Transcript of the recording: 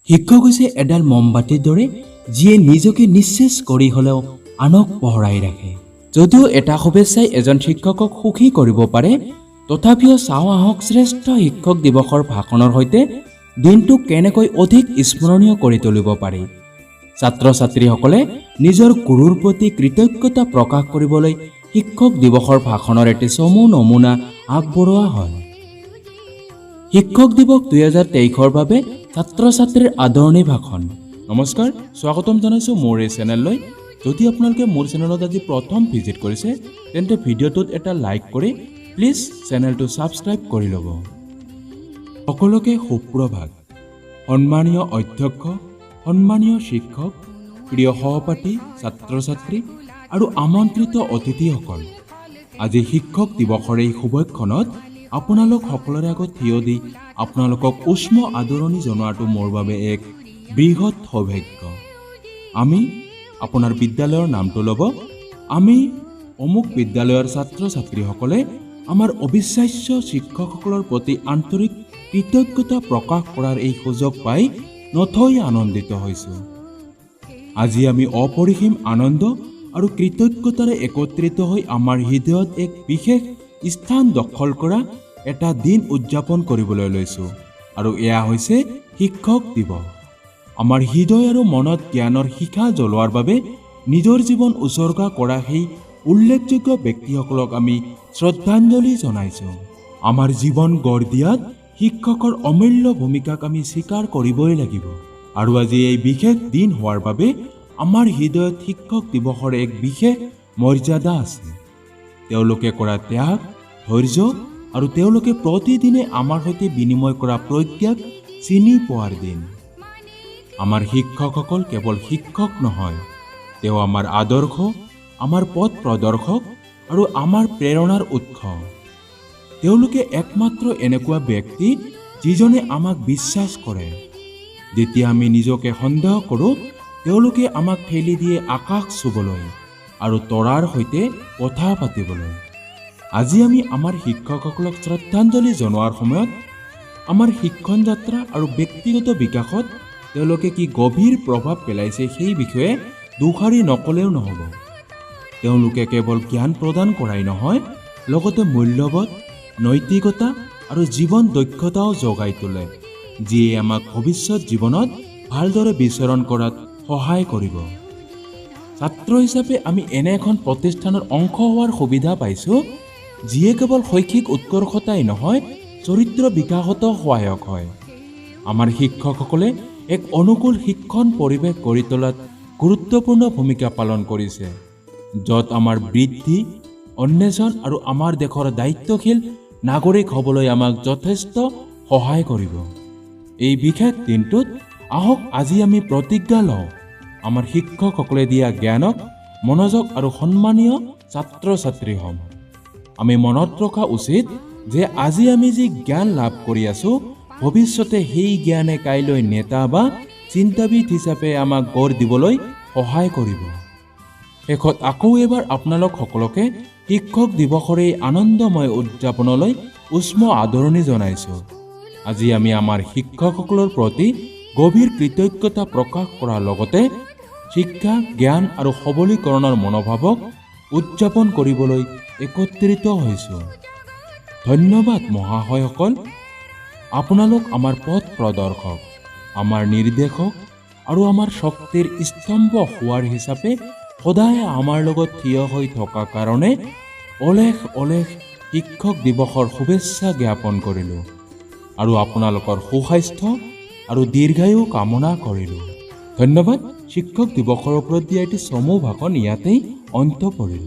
শিক্ষক হৈছে এডাল মমবাতিৰ দৰে, যিয়ে নিজকে নিঃশেষ কৰি হ'লেও আনক পোহৰাই ৰাখে। যদিও এটা শুভেচ্ছাই এজন শিক্ষকক সুখী কৰিব পাৰে, তথাপিও চাওঁ আহক শ্ৰেষ্ঠ শিক্ষক দিৱসৰ ভাষণৰ সৈতে দিনটোক কেনেকৈ অধিক স্মৰণীয় কৰি তুলিব পাৰি। ছাত্ৰ ছাত্ৰীসকলে নিজৰ গুৰুৰ প্ৰতি কৃতজ্ঞতা প্ৰকাশ কৰিবলৈ শিক্ষক দিৱসৰ ভাষণৰ এটি চমু নমুনা আগবঢ়োৱা হয়। শিক্ষক দিৱস 2023ৰ বাবে ছাত্ৰ ছাত্ৰীৰ আদৰণি ভাষণ। নমস্কাৰ, স্বাগতম জনাইছোঁ মোৰ এই চেনেললৈ। যদি আপোনালোকে মোৰ চেনেলত আজি প্ৰথম ভিজিট কৰিছে, তেন্তে ভিডিঅ'টোত এটা লাইক কৰি প্লিজ চেনেলটো ছাবস্ক্ৰাইব কৰি ল'ব। সকলোকে সুপ্ৰভাত। সন্মানীয় অধ্যক্ষ, সন্মানীয় শিক্ষক, প্ৰিয় সহপাঠী, ছাত্ৰ ছাত্ৰী আৰু আমন্ত্ৰিত অতিথিসকল, আজি শিক্ষক দিৱসৰ এই শুভক্ষণত আপোনালোক সকলোৰে আগত থিয় দি আপোনালোকক উষ্ম আদৰণি জনোৱাটো মোৰ বাবে এক বৃহৎ সৌভাগ্য। আমি, আপোনাৰ বিদ্যালয়ৰ নামটো ল'ব, আমি অমুক বিদ্যালয়ৰ ছাত্ৰ ছাত্ৰীসকলে আমাৰ অবিশ্বাস্য শিক্ষকসকলৰ প্ৰতি আন্তৰিক কৃতজ্ঞতা প্ৰকাশ কৰাৰ এই সুযোগ পাই নথৈ আনন্দিত হৈছোঁ। আজি আমি অপৰিসীম আনন্দ আৰু কৃতজ্ঞতাৰে একত্ৰিত হৈ আমাৰ হৃদয়ত এক বিশেষ স্থান দখল কৰা এটা দিন উদযাপন কৰিবলৈ লৈছোঁ আৰু এয়া হৈছে শিক্ষক দিৱস। আমাৰ হৃদয় আৰু মনত জ্ঞানৰ শিখা জ্বলোৱাৰ বাবে নিজৰ জীৱন উছৰ্গা কৰা সেই উল্লেখযোগ্য ব্যক্তিসকলক আমি শ্ৰদ্ধাঞ্জলি জনাইছোঁ। আমাৰ জীৱন গঢ় দিয়াত শিক্ষকৰ অমূল্য ভূমিকাক আমি স্বীকাৰ কৰিবই লাগিব আৰু আজি এই বিশেষ দিন হোৱাৰ বাবে আমাৰ হৃদয়ত শিক্ষক দিৱসৰ এক বিশেষ মৰ্যাদা আছে। তেওঁলোকে কৰা ত্যাগ, ধৈৰ্য আৰু তেওঁলোকে প্ৰতিদিনে আমাৰ সৈতে বিনিময় কৰা প্ৰজ্ঞাক চিনি পোৱাৰ দিন। আমাৰ শিক্ষকসকল কেৱল শিক্ষক নহয়, তেওঁ আমাৰ আদৰ্শ, আমাৰ পথ প্ৰদৰ্শক আৰু আমাৰ প্ৰেৰণাৰ উৎস। তেওঁলোকে একমাত্ৰ এনেকুৱা ব্যক্তি যিজনে আমাক বিশ্বাস কৰে। যেতিয়া আমি নিজকে সন্দেহ কৰোঁ, তেওঁলোকে আমাক ঠেলি দিয়ে আকাশ চুবলৈ আৰু তৰাৰ সৈতে কথা পাতিবলৈ। আজি আমি আমাৰ শিক্ষকসকলক শ্ৰদ্ধাঞ্জলি জনোৱাৰ সময়ত আমাৰ শিক্ষণ যাত্ৰা আৰু ব্যক্তিগত বিকাশত তেওঁলোকে কি গভীৰ প্ৰভাৱ পেলাইছে, সেই বিষয়ে দুষাৰি নক'লেও নহ'ব। তেওঁলোকে কেৱল জ্ঞান প্ৰদান কৰাই নহয়, লগতে মূল্যবোধ, নৈতিকতা আৰু জীৱন দক্ষতাও জগাই তোলে, যিয়ে আমাক ভৱিষ্যত জীৱনত ভালদৰে বিচৰণ কৰাত সহায় কৰিব। ছাত্ৰ হিচাপে আমি এনে এখন প্ৰতিষ্ঠানৰ অংশ হোৱাৰ সুবিধা পাইছোঁ, যিয়ে কেৱল শৈক্ষিক উৎকৰ্ষতাই নহয়, চৰিত্ৰ বিকাশতো সহায়ক হয়। আমাৰ শিক্ষকসকলে এক অনুকূল শিক্ষণ পৰিৱেশ গঢ়ি তোলাত গুৰুত্বপূৰ্ণ ভূমিকা পালন কৰিছে, য'ত আমাৰ বৃদ্ধি, অন্বেষণ আৰু আমাৰ দেশৰ দায়িত্বশীল নাগৰিক হ'বলৈ আমাক যথেষ্ট সহায় কৰিব। এই বিশেষ দিনটোত আহক আজি আমি প্ৰতিজ্ঞা লওঁ, আমাৰ শিক্ষকসকলে দিয়া জ্ঞানক মনোযোগ আৰু সন্মানীয় ছাত্ৰ ছাত্ৰী হ'ম। আমি মনত ৰখা উচিত যে আজি আমি যি জ্ঞান লাভ কৰি আছোঁ, ভৱিষ্যতে সেই জ্ঞানে কাইলৈ নেতা বা চিন্তাবিদ হিচাপে আমাক গঢ় দিবলৈ সহায় কৰিব। শেষত আকৌ এবাৰ আপোনালোক সকলোকে শিক্ষক দিৱসৰ এই আনন্দময় উদযাপনলৈ উষ্ম আদৰণি জনাইছোঁ। আজি আমি আমাৰ শিক্ষকসকলৰ প্ৰতি গভীৰ কৃতজ্ঞতা প্ৰকাশ কৰাৰ লগতে শিক্ষা, জ্ঞান আৰু সবলীকৰণৰ মনোভাৱক উদযাপন কৰিবলৈ একত্ৰিত হৈছোঁ। ধন্যবাদ মহাশয়সকল। আপোনালোক আমাৰ পথ প্ৰদৰ্শক, আমাৰ নিৰ্দেশক আৰু আমাৰ শক্তিৰ স্তম্ভ হোৱাৰ হিচাপে সদায় আমাৰ লগত থিয় হৈ থকা কাৰণে অলেখ অলেখ শিক্ষক দিৱসৰ শুভেচ্ছা জ্ঞাপন কৰিলোঁ আৰু আপোনালোকৰ সুস্বাস্থ্য আৰু দীৰ্ঘায়ু কামনা কৰিলোঁ। ধন্যবাদ। শিক্ষক দিৱসৰ ওপৰত দিয়া এটি চমু ভাষণ ইয়াতেই অন্ত পৰিল।